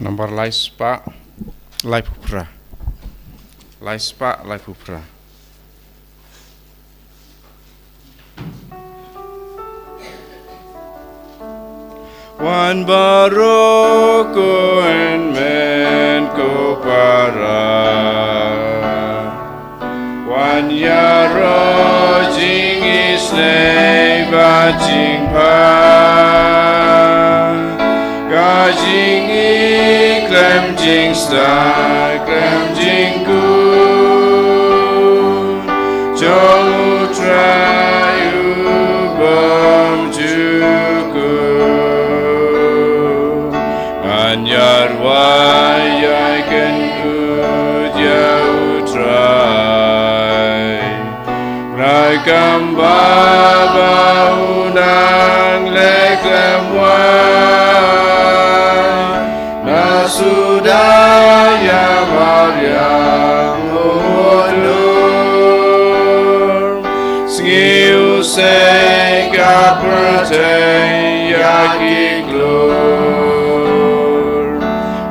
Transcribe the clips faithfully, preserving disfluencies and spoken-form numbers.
Nambar lai spah laiphew phra. Lai spah laiphew phra. Wan baroh ko hynmen ko para, wan ïaroh jingisynei bad jingpang, ka jingïeit khlem jingstad khlem jingkut jong U Trai U Bymjukut. Ngan ïarwai ïa kynnoh ïa U Trai, na ka bynta ba u nang leh khlem wai na suda ïa mariang u dur. Sngi u sei ka pyrthei ïa ki klur.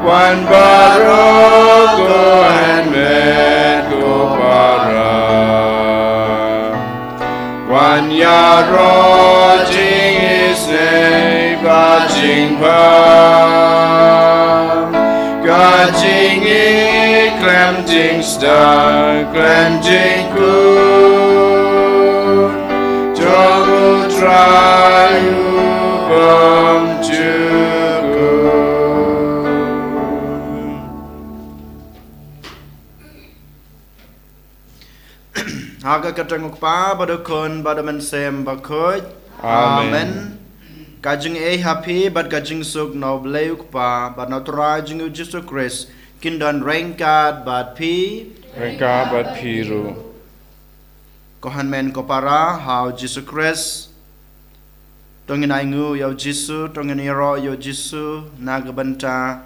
Wan baroh ko hynmen ko para, wan ïaroh jingisynei bad jingpang, ka jingïeit khlem jingstad khlem jingkut jong U Trai U Bymjukut. Ha ka kyrteng U Kpa bad U Khun bad U Mynsiem Bakhuid. Amen. Amen. Ka jingïeit ha phi bad ka jingsuk na U Blei U Kpa bad na U Trai jong ngi U Jisu Khrist kin don ryngkat bad phi. Ryngkat bad phi ruh. Ko hynmen ko para ha U Jisu Khrist, to ngin ainguh ïa U Jisu, to ngin ïaroh ïa U Jisu na ka bynta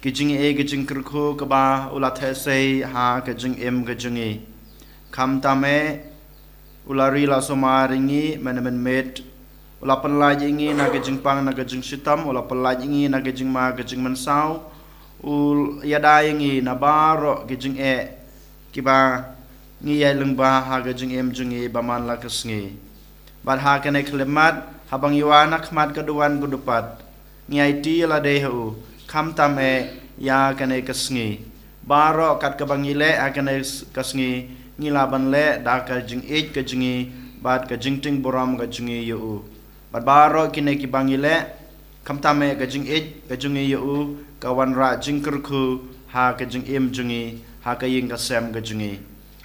ki jingïeit ki jingkyrkhu kiba u la theh sei ha ka jingim ka jong ngi. Khamtam eh u la ri la sumar ïa ngi mynne mynmiet, u la pynlait ïa ngi na ka jingpang na ka jingshitom, u la pynlait ïa ngi na ka jingma ka jingmynsaw, u ïada ïa ngi na baroh ki jingeh kiba ngi ïaid lyngba ha ka jingim jong ngi ba man la ka sngi. Bad ha kane ka khyllipmat, haba ngi wan ha khmat ka duwan ka dupat, ngi aiti ïa lade ha u, khamtam eh ïa kane ka sngi. Baroh kat kaba ngi leh ha kane s-, ka sngi, ngi lah ban leh da ka jingïeit ka jong ngi bad ka jingtieng burom ka jong ngi ïa u. Bad baroh kine kiba ngi leh, khamtam eh ka jingïeit ka jong ngi ïa u, ka wanrah jingkyrkhu ha ka jingim jong ngi, ha ka ïing ka sem ka jong ngi.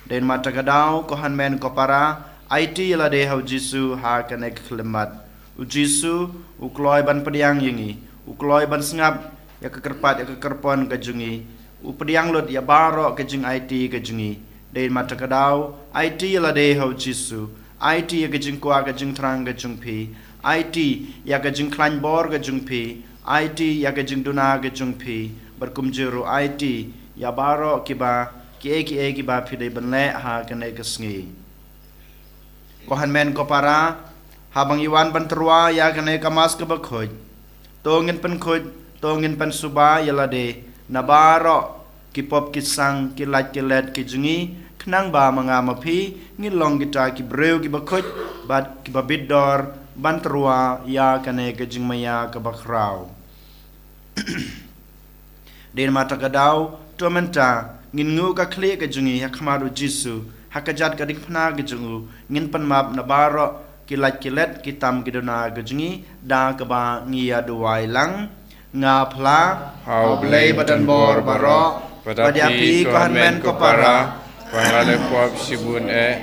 Dei namar kata ka daw, ko hynmen ko para, aiti ïa lade ha U Jisu ha kane ka khyllipmat. U Jisu u kloi ban pdiang ïa ngi, u kloi ban sngap ïa ka kyrpad ïa ka kyrpon ka jong ngi, u pdiang lut ïa baroh ka jingaiti ka jong ngi. Dei namar kata ka daw, aiti ïa lade ha U Jisu, aiti ïa ka jingkwah ka jingthrang ka jong phi, aiti ïa ka jingkhlaiñ bor ka jong phi, aiti ïa ka jingduna ka jong phi, bad kumjuh ruh aiti ïa baroh kiba, kiei kiei kiba phi dei ban leh ha kane ka sngi. Ko hynmen ko para, haba ngi wan ban tyrwa ïa kane ka Mass kaba khuid, to ngin pynkhuid, to ngin pynsuba ïa lade na baroh ki pop ki sang, ki lait ki let ki jong ngi, khnang ba ma nga ma phi ngin long kita ki briew kiba khuid bad kiba bit dor ban tyrwa ïa kane ka jingmaïa kaba khraw. Dei namar kata ka daw, to mynta ngin nguh ka khlieh ka jong ngi ha khmat U Jisu, ha ka jait ka diengphna ka jong u, ngin pynmap na baroh ki lait ki let, ki tam ki duna ka jong ngi, da kaba ngi ïa duwai lang. Nga phla ha U Blei badonbor baroh, bad ïa phi ko hynmen ko para, ba nga la pop shibun eh,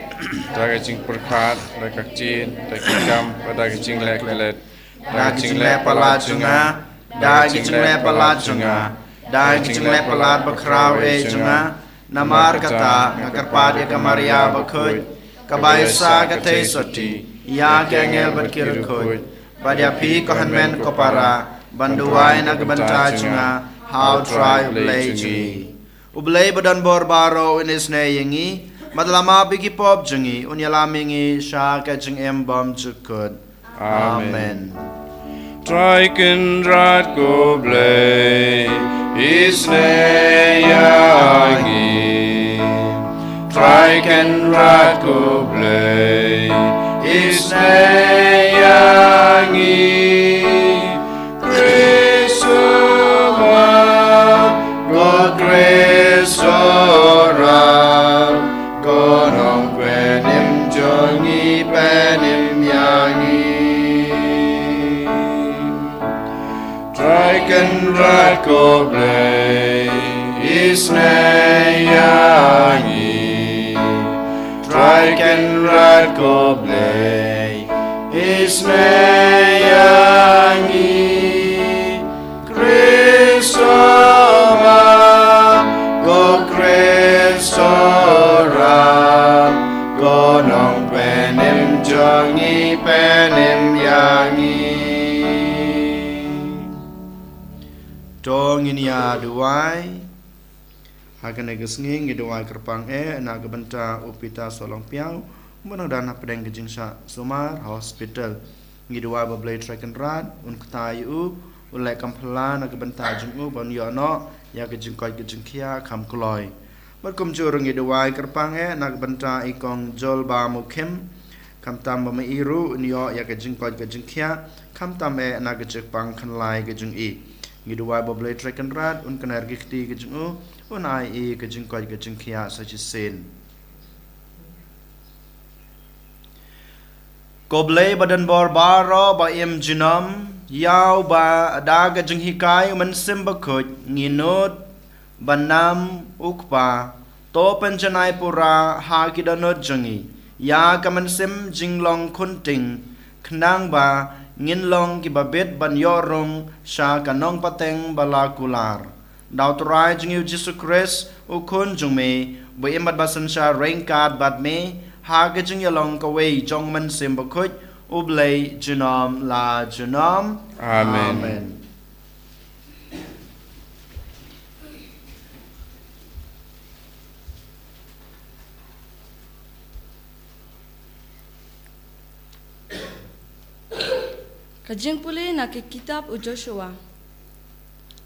da ka jingpyrkhat, da ka ktien, da ki kam, bad da ka jingleh klet, da ka jingleh palat jong nga, da ka jingleh palat jong nga, da ka jingleh palat bakhraw eh jong nga. Namar kata nga kyrpad ïa ka Maria bakhuid, kaba ïa sah ka theisotti ïa ki angel bad ki riewkhuid, bad ïa phi ko hynmen ko para, ban duwai na ka bynta jong nga ha U Trai U Blei jong ngi. U Blei badonbor baroh un isynei ïa ngi, bad la map ïa ki pop jong ngi, un ïalam ïa ngi sha ka jingim bymjukut. Amen. Amen. Trai Kynrad ko Blei, isynei ïa ngi. Trai Kynrad ko Blei, isynei ïa ngi. Khrist sumar, ko Khrist sohrai, ko Nongpynim jong ngi, pynim ïa ngi. Trai Kynrad ko Blei, isynei ïa ngi. Trai Kynrad ko Blei, isynei ïa ngi. Khrist sumar, ko Khrist sohrai, ko Nongpynim jong ngi, pynim ïa ngi. To ngin ïa duwai. Ha kane ka sngi ngi duwai kyrpang eh na ka bynta u Peter Sohlongpiaw, u nongdon hapdeng ka jingshah sumar ha hospital. Ngi duwai ba Blei Trai Kynrad un kyrkhu ïa u, un leh kam phylla na ka bynta jong u ban ïoh noh ïa ka jingkoit ka jingkhiah kham kloi. Bad kumjuh ruh ngi duwai kyrpang eh na ka bynta i Kong Jolba Mukhim, khamtam ba ma i ruh un ïoh ïa ka jingkoit ka jingkhiah, khamtam eh na ka jingpang khyllai ka jong i. Ngi duwai ba Blei Trai Kynrad un kner ki kti ka jong u, un ai i ka jingkoit ka jingkhiah sa shisien. Ko Blei ba don bor baroh ba im junom, ïa uba da ka jinghikai u Mynsiem Bakhuid ngi nud ba nam u Kpa, to pynjanai pura ha ki dohnud jong ngi ïa ka mynsiem jinglong khunting, khnang ba ngin long kiba bit ban ïoh rung sha ka nongpateng ba la kular. Da u Trai jong ngi u Jisu Khrist, u Khun jong me, ba im bad ba synshar ryngkat bad me ha ka jingïalong kawei jong u Mynsiem Bakhuid, U Blei junom la junom. Amen. Amen. Ka jingpule na ka kitab u Joshua.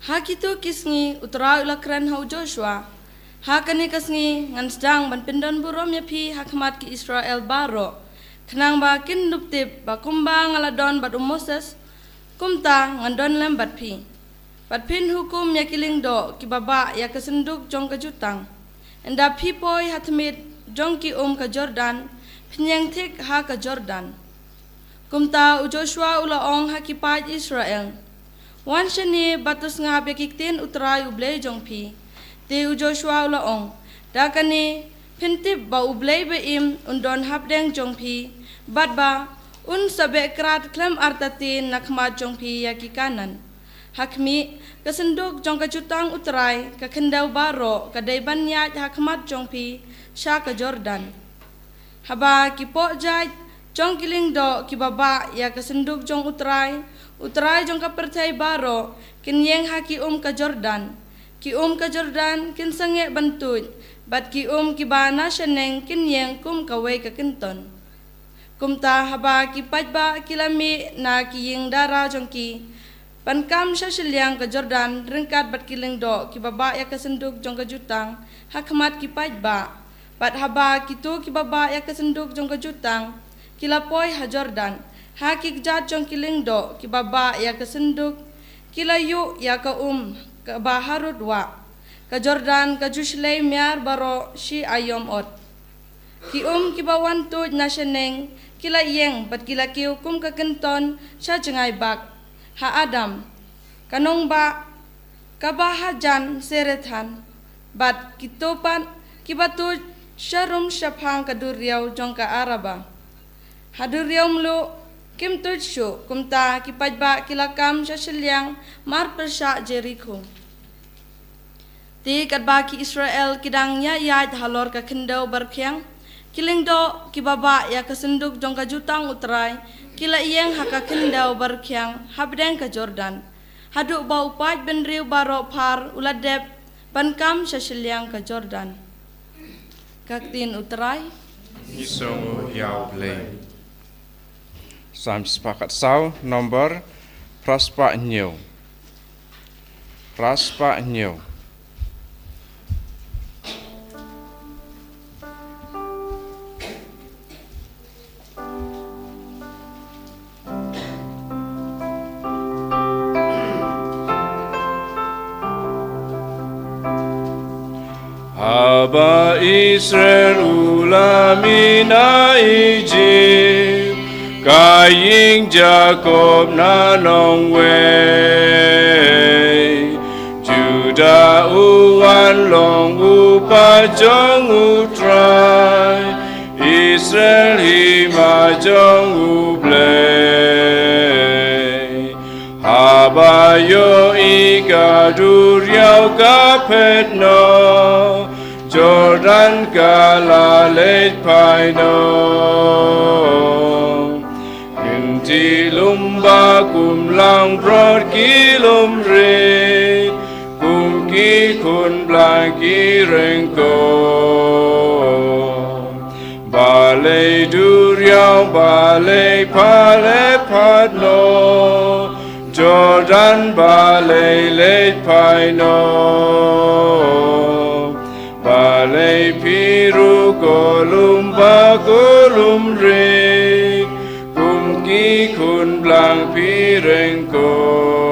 Ha kito ki sngi u Trai u la kren ha u Joshua: Ha kane ka sngi ngan sdang ban pyndon burom ïa phi ha khmat ki Israel baroh, khnang ba kin dup tip ba kumba nga la don bad u Moses, kumta ngan don lem bad phi. Bad phin hukum ïa ki lyngdoh kiba bah ïa ka synduk jong ka jutang. Ynda phi poi ha tmier jong ki um ka Jordan, phin ïeng thik ha ka Jordan. Kumta u Joshua u la ong ha ki paid Israel: Wan shane bad to sngap ïa ki ktien u Trai U Blei jong phi. Te u Joshua u la ong: Da kane phin tip ba U Blei ba im un don hapdeng jong phi, bad ba un sa beh krad khlem artatien na khmat jong phi ïa ki Kanaan. Ha khmih, ka synduk jong ka jutang u Trai, ka khyndew baroh, ka dei ban ïaid ha khmat jong phi sha ka Jordan. Haba ki pohjait jong ki lyngdoh kiba bah ïa ka synduk jong u Trai, u Trai jong ka pyrthei baroh, kin ïeng ha ki um ka Jordan. Ki um ka Jordan kin sangeh ban tuid, bad ki um kiba na shaneng kin ïeng kum kawei ka kynton. Kumta haba ki paidbah ki la mih na ki ïing dara jong ki, ban kam sha shiliang ka Jordan ryngkat bad ki lyngdoh kiba bah ïa ka synduk jong ka jutang ha khmat ki paidbah. Bad haba kito kiba bah ïa ka synduk jong ka jutang ki la poi ha Jordan, ha ki kjat jong ki lyngdoh kiba bah ïa ka synduk, ki la ïuh ïa ka um kaba harud wah. Ka Jordan ka ju shlei miar baroh shi aïom ot. Ki um kiba wan tuid na shaneng ki la ïeng bad ki la kiew kum ka kynton sha jngai bak ha Adam, ka nongbah kaba hajan Zarethan, bad kito pat kiba tuid sharum shaphang ka duriaw jong ka Araba. Ha duriaw mluh kim tuid shuh. Kumta ki paidbah ki la kam sha shiliang mar pyrshah Jerikho. Te katba ki Israel ki dang ïaid halor ka khyndew barkhiang, ki lyngdoh kiba bah ïa ka synduk jong ka jutang u Trai ki la ïeng ha ka khyndew barkhiang hapdeng ka Jordan, haduh ba u paid bynriew baroh phar u la dep ban kam sha shiliang ka Jordan. Ka ktien u Trai. Ngi sngewnguh ïa U Blei. Salm spah khatsaw, nombor Phra spah hynñiew. Phra spah hynñiew. Haba Israel u la mih na Ijip, ka ïing Jakob na nongwei. Judah u wan long u paid jong U Trai, Israel hima jong U Blei. Haba ïohi ka duriaw ka phet noh, Jordan ka la leit phai noh. Kynti lum ba kum langbrot ki lum rit, kum ki khun blang ki ryngkong. Balei duriaw, balei pha leit phet noh, Jordan balei leit phai noh. Balei phi ruh ko lum ba ko lum rit, kum ki khun blang phi ryngkong.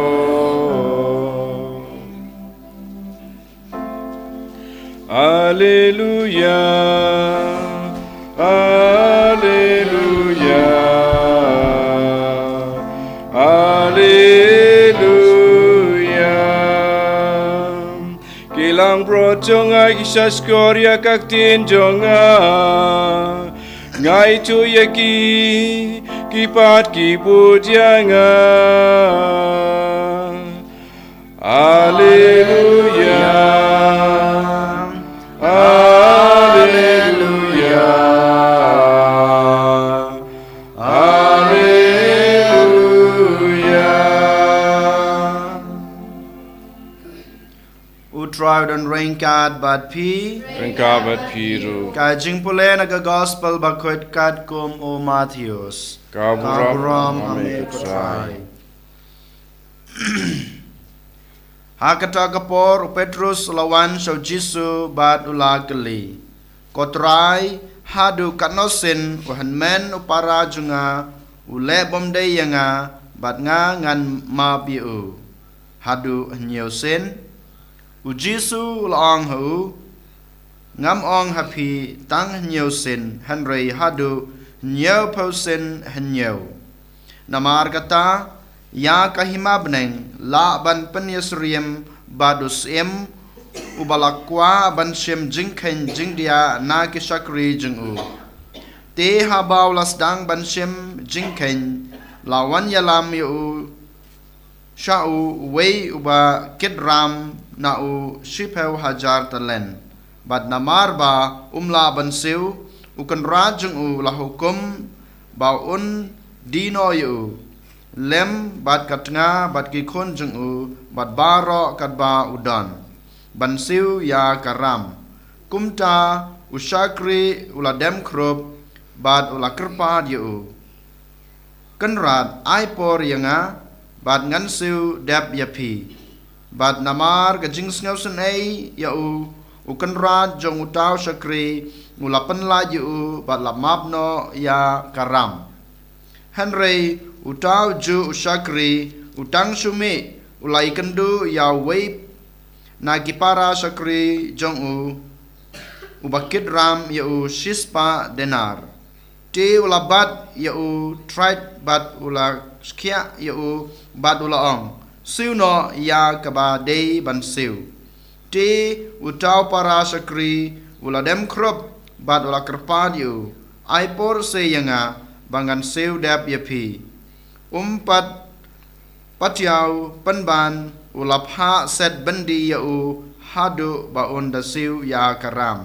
Alleluia, alleluia, alleluia. Ki langbrot jong nga ki sha shkor ïa ka ktien jong nga. Nga ithuh ïa ki, ki pat ki bud ïa nga. Alleluia, alleluia, alleluia. U Trai u don ryngkat bad phi. Ryngkat bad phi ruh. Ka jingpule na ka Gospel bakhuid katkum u Mathaios. Ka burom, ka burom ha me ko Trai. Ha kata ka por u Petrus u la wan sha u Jisu bad u la kylli, Ko Trai, haduh katno sien u hynmen u para jong nga u leh bym dei ïa nga bad nga ngan map ïa u? Haduh hynñiew sien? U Jisu u la ong ha u, Ngam ong ha phi tang hynñiew sien, hynrei haduh hynñiewphew sien hynñiew. Namar kata, ïa ka hima bneng lah ban pynïasyriem bad u syiem uba la kwah ban shim jingkheiñ jingdiah na ki shakri jong u. Te haba u la sdang ban shim jingkheiñ, la wan ïalam ïa u sha uwei uba kit ram na u shiphew hajar talent. Bad namar ba um lah ban siew, u kynrad jong u la hukum ba un die noh ïa u, lem bad ka tnga bad ki khun jong u bad baroh katba u don, ban siew ïa ka ram. Kumta u shakri u la dem khrup bad u la kyrpad ïa u, Kynrad, ai por ïa nga bad ngan siew dep ïa phi. Bad namar ka jingsngewsynei ïa u, u kynrad jong uta u shakri u la pynlait ïa u bad la map noh ïa ka ram. Hynrei uta ujuh u shakri u tang shu mih, u la ïakynduh ïa uwei na ki para shakri jong u, uba kit ram ïa u shispah denar. Te u la bat ïa u trait bad u la skhiah ïa u bad u la ong, Siew noh ïa kaba dei ban siew. Te uta u para shakri u la dem khrup bad u la kyrpad ïa u, Ai por se ïa nga ba ngan siew dep ïa phi. Um pat patiaw pynban, u la phah set byndi ïa u haduh ba un da siew ïa ka ram.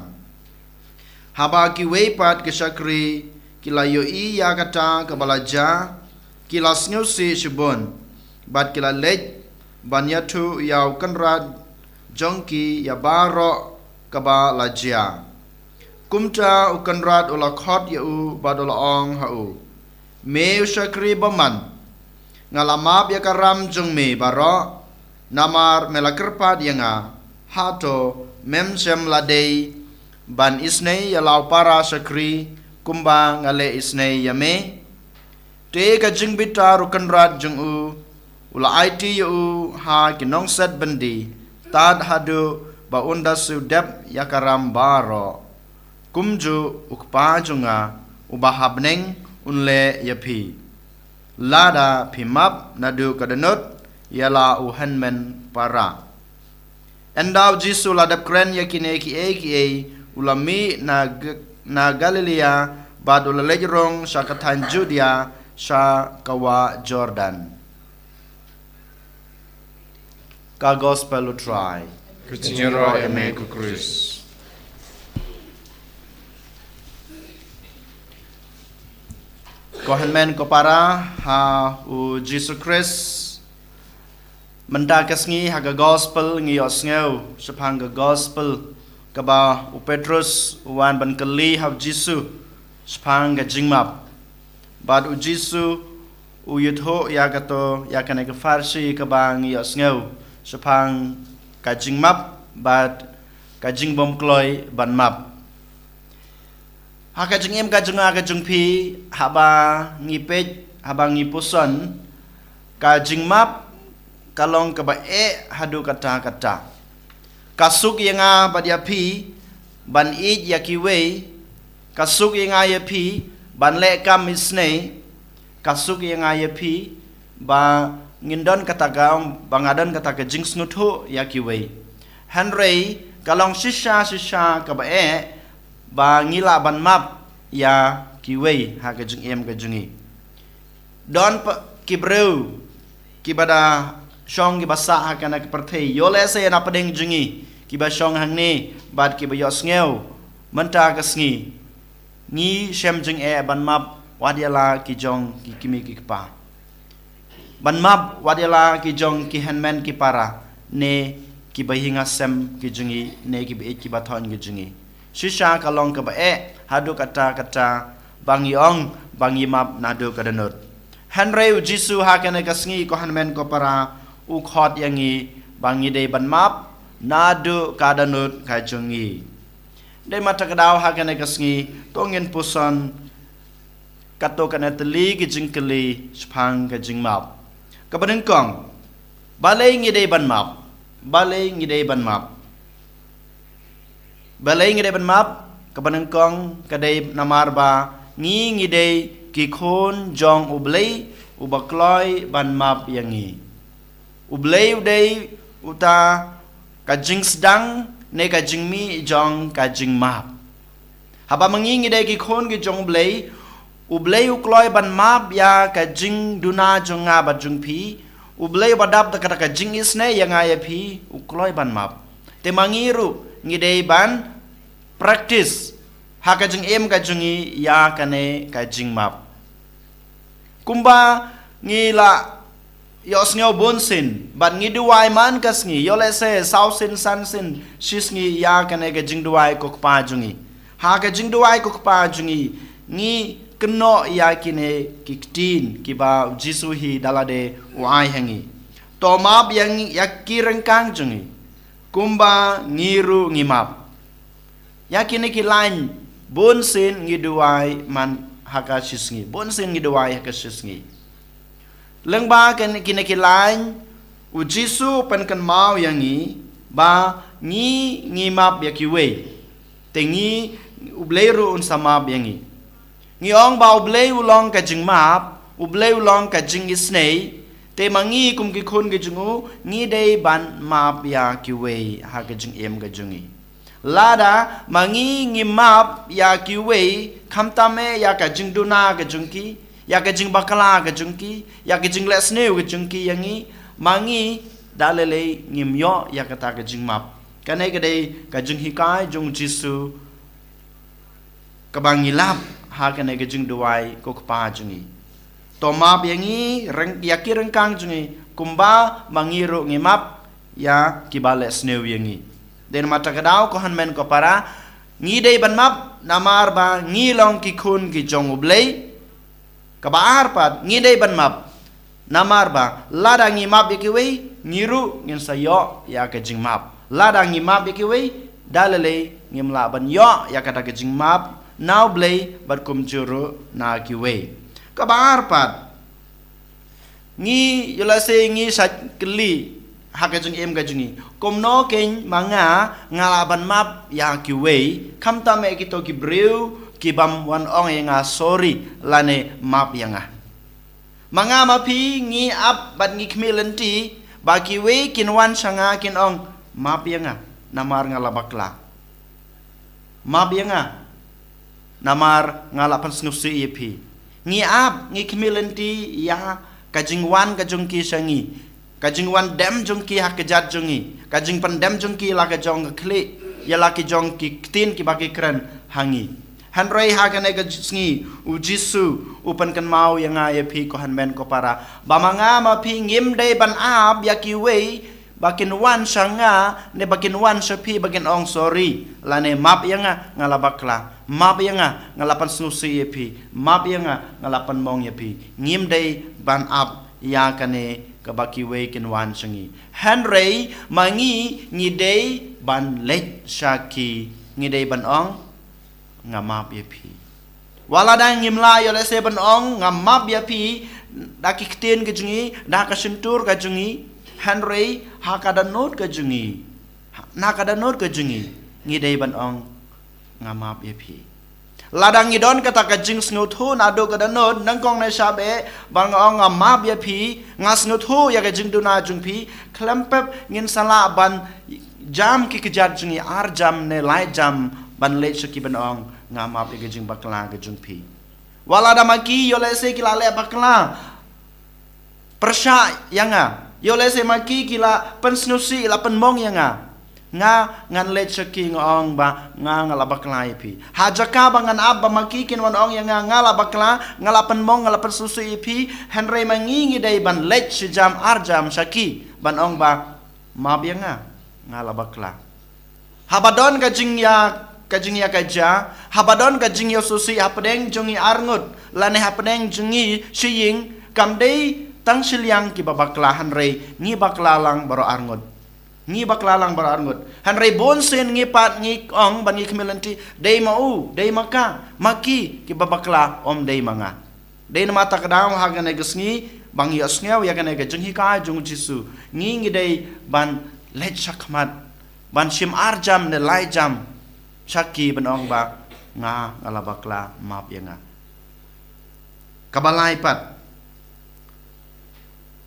Haba kiwei pat ki shakri ki la ïohi ïa kata kaba la jia, ki la sngewsih shibun, bad ki la leit ban ïathuh ïa u kynrad jong ki ïa baroh kaba la jia. Kumta u kynrad u la khot ïa u bad u la ong ha u, Me u shakri bymman, Nga la map ïa ka ram jong me baroh, namar me la kyrpad ïa nga. Hato mem shym la dei ban isynei ïa la u para shakri kumba nga leh isynei ïa me? Te ka jingbitar u kynrad jong u, u la aiti ïa u ha ki nongset byndi, tad haduh ba un da siew dep ïa ka ram baroh. Kumjuh u Kpa jong nga uba ha bneng un leh ïa phi, lada phi map naduh ka dohnud ïa la u hynmen para. Ynda u Jisu u la dep kren ïa kine kiei kiei, u la mih na G-, na Galilea, bad u la leit rung sha ka thaiñ Judia, sha ka wah Jordan. Ka Gospel u Trai. Ka jingïaroh ïa me ko Khrist. Ko hynmen ko para ha u Jisu Khrist. Mynta ka sngi ha ka Gospel ngi ïohsngew shaphang ka Gospel kaba u Petrus u wan ban kylli ha u Jisu shaphang ka jingmap. Bad u Jisu u ïathuh ïa kato, ïa kane ka pharshi kaba ngi ïohsngew shaphang ka jingmap bad ka jingbym kloi ban map. Ha ka jingim ka jong nga ka jong phi, haba ngi peit, haba ngi puson, ka jingmap ka long kaba eh haduh katta katta. Ka suk ïa nga bad ïa phi ban ïeit ïa kiwei, ka suk ïa nga ïa phi ban leh kam isynei, ka suk ïa nga ïa phi ba ngin don kata ka, ba nga don kata ka jingsngewthuh ïa kiwei. Hynrei ka long shisha shisha kaba eh ba ngi lah ban map ïa kiwei ha ka jingim ka jong ngi. Don pat ki briew kiba da shong kiba sah ha kane ka pyrthei, ïoh lehse na pdeng jong ngi, kiba shong hangne bad kiba ïohsngew mynta ka sngi. Ngi shem jingeh ban map wat ïa la ki jong ki kmie ki kpa, ban map wat ïa la ki jong ki hynmen ki para, ne kiba ïingasem ki jong ngi, ne kiba ïeit kiba thoiñ ki jong ngi. Shisha ka long kaba eh haduh katta katta ba ngi ong ba ngi map naduh ka dohnud. Hynrei u Jisu ha kane ka sngi ko hynmen ko para u khot ïa ngi ba ngi dei ban map naduh ka dohnud ka jong ngi. Dei mynta ka daw ha kane ka sngi to ngin puson kato kane tylli ki jingkylli shaphang ka jingmap. Kaba nyngkong, balei ngi dei ban map? Balei ngi dei ban map? Balei ngi dei ban map? Kaba nyngkong ka dei namar ba ngi ngi dei ki khun jong U Blei uba kloi ban map ïa ngi. U Blei u dei uta ka jingsdang ne ka jingmih jong ka jingmap. Haba ma ngi ngi dei ki khun ki jong U Blei, U Blei u kloi ban map ïa ka jingduna jong nga bad jong phi. U Blei uba dap da kata ka jingisynei ïa nga ïa phi, u kloi ban map. Te ma ngi ruh ngi dei ban practice ha ka jingim ka jong ngi ïa kane ka jingmap. Kumba ngi la ïohsngew bun sien bad ngi duwai man ka sngi, ïoh lehse saw sien san sien shi sngi ïa kane ka jingduwai ko Kpa jong ngi. Ha ka jingduwai ko Kpa jong ngi, ngi kynnoh ïa kine ki ktien kiba u Jisu hi da lade u ai ha ngi. To map ïa ngi, ïa ki ryngkang jong ngi, kumba ngi ruh ngi map. Ïa kine ki lain bun sien ngi duwai man ha ka shi sngi, bun sien ngi duwai ha ka shi sngi. Lyngba kine, kine ki lain u Jisu u pynkynmaw ïa ngi ba ngi ngi map ïa kiwei, te ngi, U Blei ruh un sa map ïa ngi. Ngi ong ba U Blei u long ka jingmap, U Blei u long ka jingisynei, te ma ngi kum ki khun ki jong u ngi dei ban map ïa kiwei ha ka jingim ka jong ngi. Lada ma ngi ngi map ïa kiwei, khamtam eh ïa ka jingduna ka jong ki, ïa ka jingbakla ka jong ki, ïa ka jinglehsniew ka jong ki ïa ngi, ma ngi da lei lei ngim ïoh ïa kata ka jingmap. Kane ka dei ka jinghikai jong u Jisu kaba ngi lap ha kane ka jingduwai ko Kpa jong ngi. To map ïa ngi, ryng-, ïa ki ryngkang jong ngi, kumba ma ngi ruh ngi map ïa kiba lehsniew ïa ngi. Dei namar kata ka daw ko hynmen ko para, ngi dei ban map namar ba ngi long ki khun ki jong U Blei. Kaba ar pat, ngi dei ban map Namar ba lada ngi map ïa kiwei, ngi ruh ngin sa ïoh ïa ka jingmap. Lada ngi map ïa kiwei, da lei lei ngim lah ban ïoh ïa kata ka jingmap na U Blei bad kumjuh ruh na kiwei. Kaba ar pat, ngi, ïoh lehse ngi sa kylli ha ka jingim ka jong ngi, kumno kein ma nga nga lah ban map ïa kiwei, khamtam eh kito ki briew ki bym wan ong ïa nga sorry lane map ïa nga. Ma nga ma phi ngi ap bad ngi khmih lynti ba kiwei kin wan sha nga kin ong, map ïa nga namar nga la bakla. Map ïa nga namar nga la pynsngewsih ïa phi. Ngi ap, ngi khmih lynti ïa ka jingwan ka jong ki sha ngi, ka jingwan dem jong ki ha ka jait jong ngi, ka jingpyndem jong ki la ka jong ka khlieh, ïa la ki jong ki ktien kiba ki kren ha ngi. Hynrei ha kane ka sngi U Jisu u pynkynmaw ïa nga ïa phi ko hynmen ko para, ba ma nga ma phi ngim dei ban ap ïa kiwei ba kin wan sha nga, ne ba kin wan sha phi ba kin ong sorry lane map ïa nga, nga la bakla. Map ïa nga, nga la pynsngewsih ïa phi. Map ïa nga, nga la pynmong ïa phi. Ngim dei ban ap ïa kane kaba kiwei kin wan sha ngi. Hynrei ma ngi ngi dei ban leit sha ki, ngi dei ban ong, nga map ïa phi. Wat lada ngim lah, ïoh lehse, ban ong nga map ïa phi da ki ktien ka jong ngi, da ka shyntur ka jong ngi, hynrei ha ka dohnud ka jong ngi, na ka dohnud ka jong ngi, ngi dei ban ong nga map ïa phi. Lada ngi don kata ka jingsngewthuh naduh ka dohnud, nyngkong ne shaba, ba nga ong nga map ïa phi, nga sngewthuh ïa ka jingduna jong phi, khlem pep ngin sa lah ban jam ki kjat jong ngi, ar jam ne lai jam, ban leit sha ki ban ong nga map ïa ka jingbakla ka jong phi. Wat lada ma ki, ïoh lehse, ki la leh bakla, pyrshah ïa nga, ïoh lehse ma ki, ki la pynsngewsih, la pynmong ïa nga, nga ngan leit sha ki nga ong ba nga, nga la bakla ïa phi. Ha jaka ba ngan ap ba ma ki kin wan ong ïa nga nga la bakla, nga la pynmong, nga la pynsngewsih ïa phi, hynrei ma ngi ngi dei ban leit shi jam ar jam sha ki ban ong ba map ïa nga, nga la bakla. Haba don ka jingïa, ka jingïakajia, haba don ka jingïasngewsih hapdeng jong ngi arngut lane hapdeng jong ngi shi ïing, kam dei tang shiliang kiba bakla, hynrei ngi bakla lang baroh arngut. Ngi bakla lang baroh arngut. Hynrei bun sien ngi pat ngi ong ban ngi khmih lynti, dei ma u, dei ma ka, ma ki kiba bakla, ym dei ma nga. Dei namar kata ka daw ha kane ka sngi ba ngi ïohsngew ïa kane ka jinghikai jong U Jisu, ngi ngi dei ban leit shakhmat, ban shim ar jam ne lai jam sha ki ban ong ba nga, nga la bakla, map ïa nga. Kaba lai pat,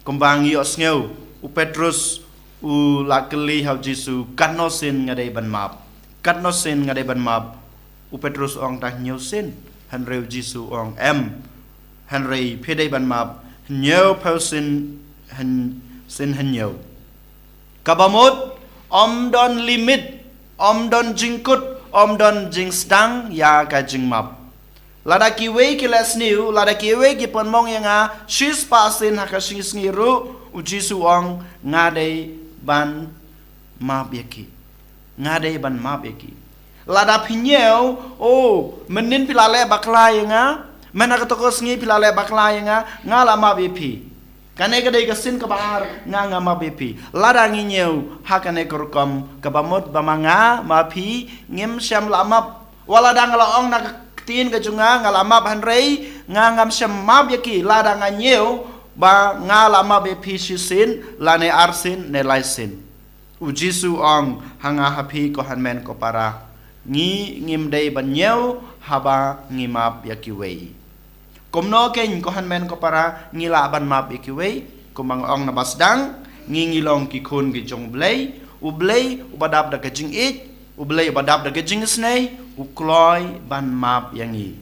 kumba ngi ïohsngew, u Petrus u la kylli ha U Jisu, katno sien nga dei ban map? Katno sien nga dei ban map? U Petrus ong, tang hynñiew sien. Hynrei U Jisu ong, em, hynrei phi dei ban map hynñiewphew sien, hyn-, sien hynñiew. Kaba mut, ym don limit, ym don jingkut, ym don jingsdang ïa ka jingmap. Lada kiwei ki leh sniew, lada kiwei ki pynmong ïa nga shispah sien ha ka sngi sngi ruh, U Jisu ong, nga dei ban map ïa ki. Nga dei ban map ïa ki. Lada phi ñiew, oh, mynnin phi la leh bakla ïa nga, mynta kato ka sngi phi la leh bakla ïa nga, nga la map ïa phi. Kane ka dei ka sien kaba ar, nga, nga map ïa phi. Lada ngi ñiew ha kane ka rukom, kaba mut ba ma nga ma phi ngim shym la map. Wat lada nga la ong na ka ktien ka jong nga, nga la map, hynrei nga ngam shym map ïa ki lada nga ñiew ba nga la map ïa phi shisien, lane arsien, ne laisien. U Jisu ong ha nga ha phi, ko hynmen ko para, ngi ngim dei ban ñiew haba ngi map ïa kiwei. Kumno kein, ko hynmen ko para, ngi lah ban map ïa kiwei? Kumba nga ong na ba sdang, ngi ngi long ki khun ki jong U Blei, U Blei uba dap da ka jingïeit, U Blei uba dap da ka jingisnei, u kloi ban map ïa ngi.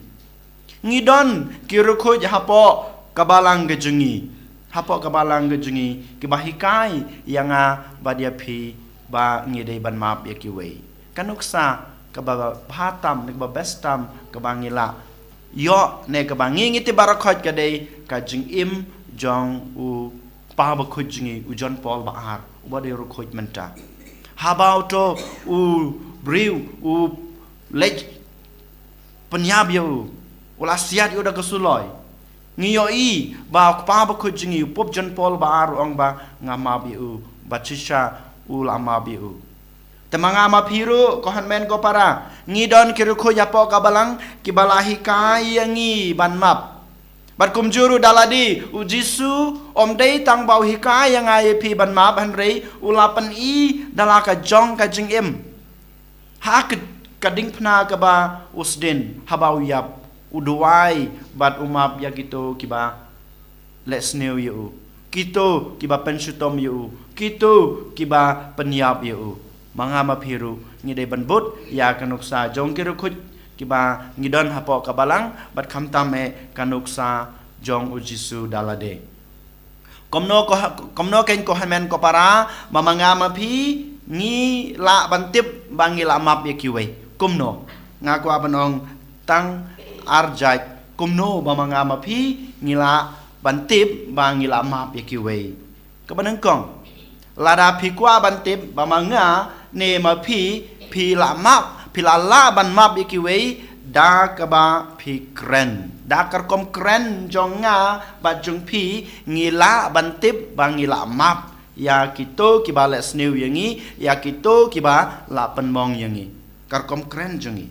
Ngi don ki riewkhuid hapoh ka balang ka jong ngi, hapoh ka balang ka jong ngi, kiba hikai ïa nga bad ïa phi ba ngi dei ban map ïa kiwei. Ka nuksa kaba bha tam, kaba best tam, kaba ngi lah ïoh, ne kaba ngi ngi tip baroh khoit, ka dei ka jingim jong u kpa bakhuid jong ngi, u John Paul ba ar, uba dei riewkhuid mynta. Haba uto u briew u leit pynïap ïa u, u la siat ïa u da ka suloi. Ngi ïohi ba u kpa bakhuid jong ngi, u Pope John Paul ba ar, u ong ba nga map ïa u, bad shisha u la map ïa u. Te ma nga ma phi ruh, ko hynmen ko para, ngi don ki riewkhuid hapoh ka balang kiba la hikai ïa ngi ban map. Bad kumjuh ruh da lade, u Jisu um dei tang ba u hikai ïa nga ïa phi ban map, hynrei u la pyni da la ka jong ka jingim. Ha ka, ka diengphna kaba u sdien, haba u ïap, u duwai bad u map ïa kito kiba leh sniew ïa u, kito kiba pynshitom ïa u, kito kiba pynïap ïa u. Ma nga ma phi ruh ngi dei ban bud ïa ka nuksa jong ki riewkhuid kiba ngi don hapoh ka balang, bad khamtam eh ka nuksa jong u Jisu da lade. Kumno ko, kumno kein ko hynmen ko para, ba ma nga ma phi ngi lah ban tip ba ngi lah map ïa kiwei? Kumno? Nga kwah ban ong tang ar jait kumno ba ma nga ma phi ngi lah ban tip ba ngi lah map ïa kiwei. Kaba nyngkong, lada phi kwah ban tip ba ma nga ne ma phi, phi lah map, phi lah lah ban map ïa kiwei, da kaba phi kren. Da ka rukom kren jong nga bad jong phi, ngi lah ban tip ba ngi lah map ïa kito kiba leh sniew ïa ngi, ïa kito kiba la pynmong ïa ngi. Ka rukom kren jong ngi.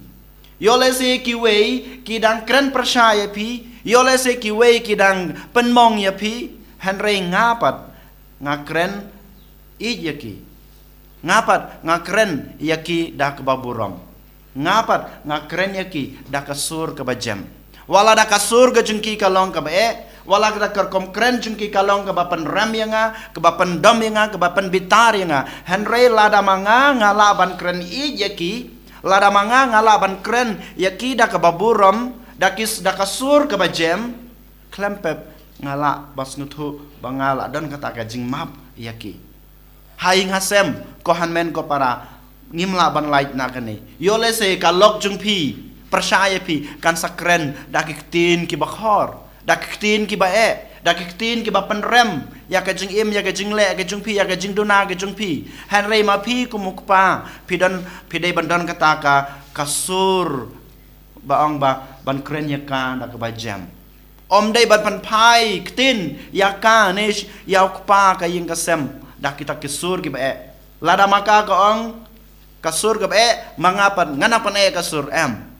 Ïoh lehse kiwei ki dang kren pyrshah ïa phi, ïoh lehse kiwei ki dang pynmong ïa phi, hynrei nga pat nga kren ïeit ïa ki. Nga pat nga kren ïa ki da kaba burom. Nga pat nga kren ïa ki da ka sur kaba jem. Wat la da ka sur ka jong ki ka long kaba eh, wat la da ka rukom kren jong ki ka long kaba pynrem ïa nga, kaba pyndom ïa nga, kaba pynbitar ïa nga. Hynrei lada ma nga nga lah ban kren ïeit ïa ki, lada ma nga nga lah ban kren ïa ki da kaba burom, da ki s-, da ka sur kaba jem, khlem pep nga lah ban sngewthuh ba nga lah don kata ka jingmap ïa ki. Ha ïing ha sem, ko hynmen ko para, ngim lah ban lait na kane. Ïoh lehse ka lok jong phi pyrshah ïa phi, kan sa kren da ki ktien kiba khor, da ki ktien kiba eh, da ki ktien kiba pynrem ïa ka jingim, ïa ka jingleh ka jong phi, ïa ka jingduna ka jong phi. Hynrei ma phi kum u kpa, phi don, phi dei ban don kata ka, ka sur ba ong ba ban kren ïa ka da kaba jem. Ym dei ban pynphai ktien ïa ka ne sh-, ïa u kpa ka ïing ka sem da kita ki sur kiba eh. Lada ma ka ka ong ka sur kaba eh, ma nga pat ngan nang pyn-eh ka sur, em.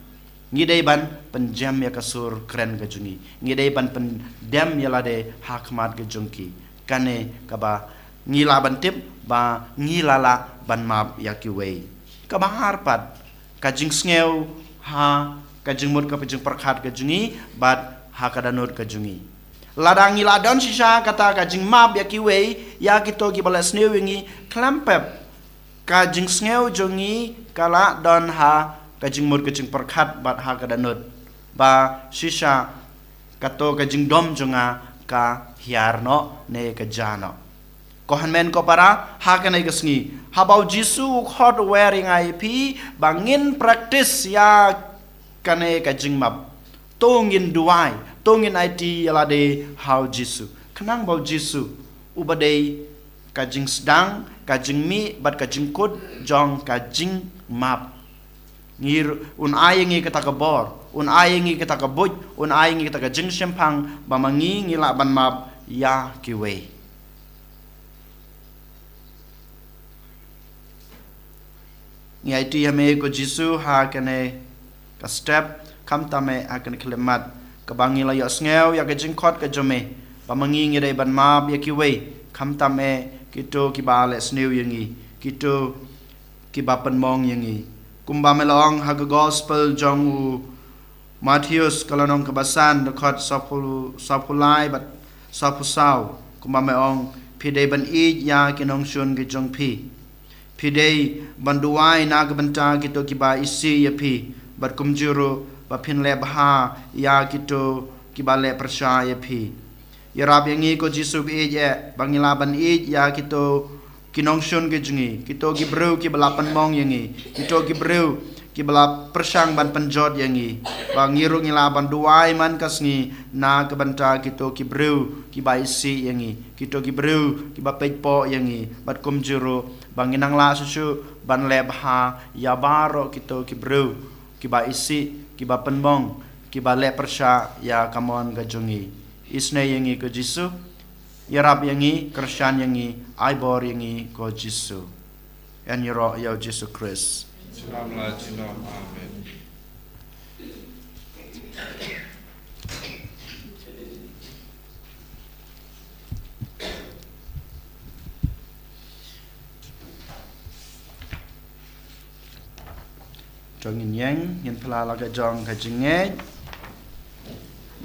Ngi dei ban pynjem ïa ka sur kren ka jong ngi. Ngi dei ban pyndem ïa lade ha khmat ka jong ki. Kane kaba ngi lah ban tip ba ngi lah lah ban map ïa kiwei. Kaba ar pat, ka jingsngew ha ka jingmut ka jingpyrkhat ka jong ngi bad ha ka dohnud ka jong ngi. Lada ngi lah don shisha kata ka jingmap ïa kiwei, ïa kito kiba leh sniew ïa ngi, khlem pep ka jingsngew jong ngi ka lah don ha ka jingmut ka jingpyrkhat bad ha ka dohnud ba shisha kato ka jingdom jong nga ka hiar noh ne ka ja noh. Ko hynmen ko para, ha kane ka sngi, haba u Jisu u khot u wer ïa nga ïa phi ba ngin practice ïa kane ka jingmap, to ngin duwai, to ngin aiti ïa lade ha u Jisu. Khnang ba u Jisu uba dei ka jingsdang, ka jingmih bad ka jingkut jong ka jingmap, ngi r-, un ai ïa ngi kata ka bor, un ai ïa ngi kata ka buit, un ai ïa ngi kata ka jingshemphang ba ma ngi ngi lah ban map ïa kiwei. Ngi aiti ïa me ko Jisu ha kane ka step, khamtam eh ha kane ka khyllipmat kaba ngi la ïohsngew ïa ka jingkhot ka jong me ba ma ngi ngi dei ban map ïa kiwei, khamtam eh kito kiba leh sniew ïa ngi, kito kiba pynmong ïa ngi. Kumba me la ong ha ka gospel jong u Mathaios ka lynnong kaba san, dkhot sawphew, sawphew lai bad sawphew saw, kumba me ong, phi dei ban ïeit ïa ki nongshun ki jong phi. Phi dei ban duwai na ka bynta kito kiba isih ïa phi, bad kumjuh ruh ba phin leh bha ïa kito kiba leh pyrshah ïa phi. Ïarap ïa ngi ko Jisu ba ïeit eh, ba ngi lah ban ïeit ïa kito ki nongshun ki jong ngi, kito ki briew kiba la pynmong ïa ngi, kito ki briew kiba la pyrshang ban pynjot ïa ngi. Ba ngi ruh ngi lah ban duwai man ka sngi na ka bynta kito ki briew kiba isih ïa ngi, kito ki briew kiba peit poh ïa ngi, bad kumjuh ruh ba ngin nang lah shuh shuh ban leh bha ïa baroh kito ki briew kiba isih, kiba pynmong, kiba leh pyrshah ïa ka mon ka jong ngi. Isynei ïa ngi ko Jisu. Ïarap ïa ngi, kyrshan ïa ngi, ai bor ïa ngi ko Jisu. Yn ïaroh ïa u Jisu Khrist. Shalom la jinom. Amen. To ngin ïeng, ngin phla la ka jong ka jingngeit.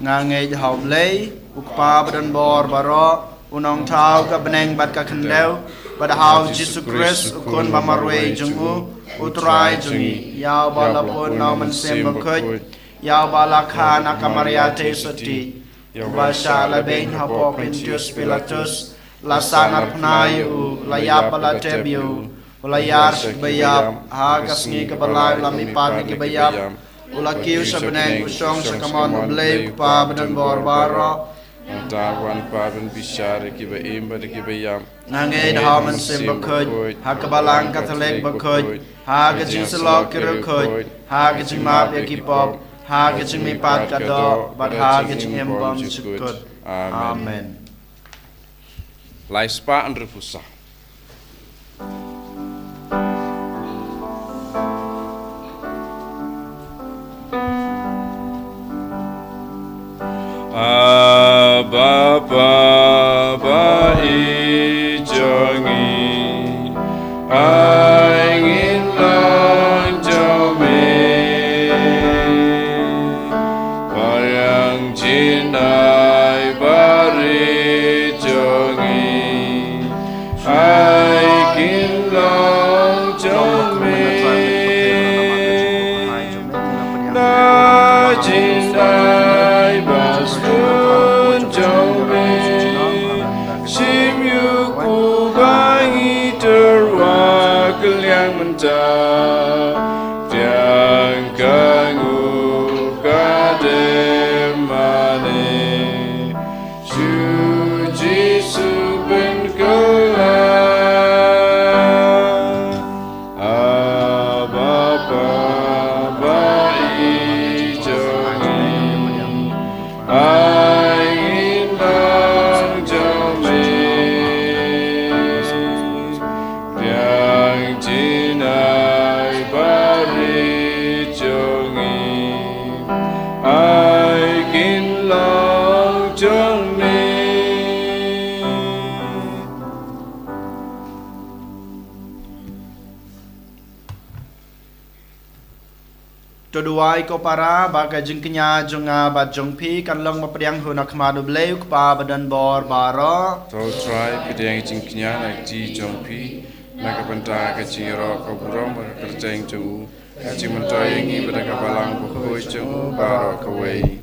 Nga ngeit ha U Blei, U Kpa ba don bor baroh, U Nongthaw ka bneng bad ka khyndew, bad ha U Jisu Khrist, U Khun ba marwei jong U, U Trai jong ngi, ïa uba la pun na U Mynsiem Bakhuid, ïa uba la kha na ka Maria Theisotti, ïa uba shah leh beiñ hapoh Pontius Pilatus, la sah narphna ïa U, la ïap bad la tep ïa U, U la ïar sha kiba ïap, ha ka sngi kaba lai U la mihpat na kiba ïap, U la kiew sha bneng, U shong sha kamon U Blei U Kpa ba don bor baroh. Nangta U wan pat ban bishar ïa kiba im bad ïa kiba ïap. Nga ngeit ha U Mynsiem Bakhuid, ha ka Balang Katholik bakhuid, ha ka jingsyllok ki riewkhuid, ha ka jingmap ïa ki pop, ha ka jingmihpat ka doh, bad ha ka jingim bymjukut. Amen. Lai spah hynriewphew saw. Abba Father, ba ïeit jong ngi, ai ngin long jong me. Ba ïeng jingïeit ba rit jong ngi, ai kin long jong me. Na jingïeit ba sbun jong me, shim ïa u kyrpang, i tyrwa kylliang mynta, pdiang ka nguh ka dem mane. Shu Jisu pynkylla. Abba Father, ba ïeit jong ngi, ai ngin long jong me. Pdiang jingïeit ba rit jong ngi, ai kin long jong me. To duwai ko para, ba ka jingkñia jong nga bad jong phi kan long ba pdiang hi na khmat U Blei U Kpa ba don bor baroh. To Trai, pdiang jingkñia na ka kti jong phi, na ka bynta ka jingïaroh ka burom bad ka kyrteng jong u, ka jingmyntoi ïa ngi bad ka Balang Bakhuid jong u baroh kawei.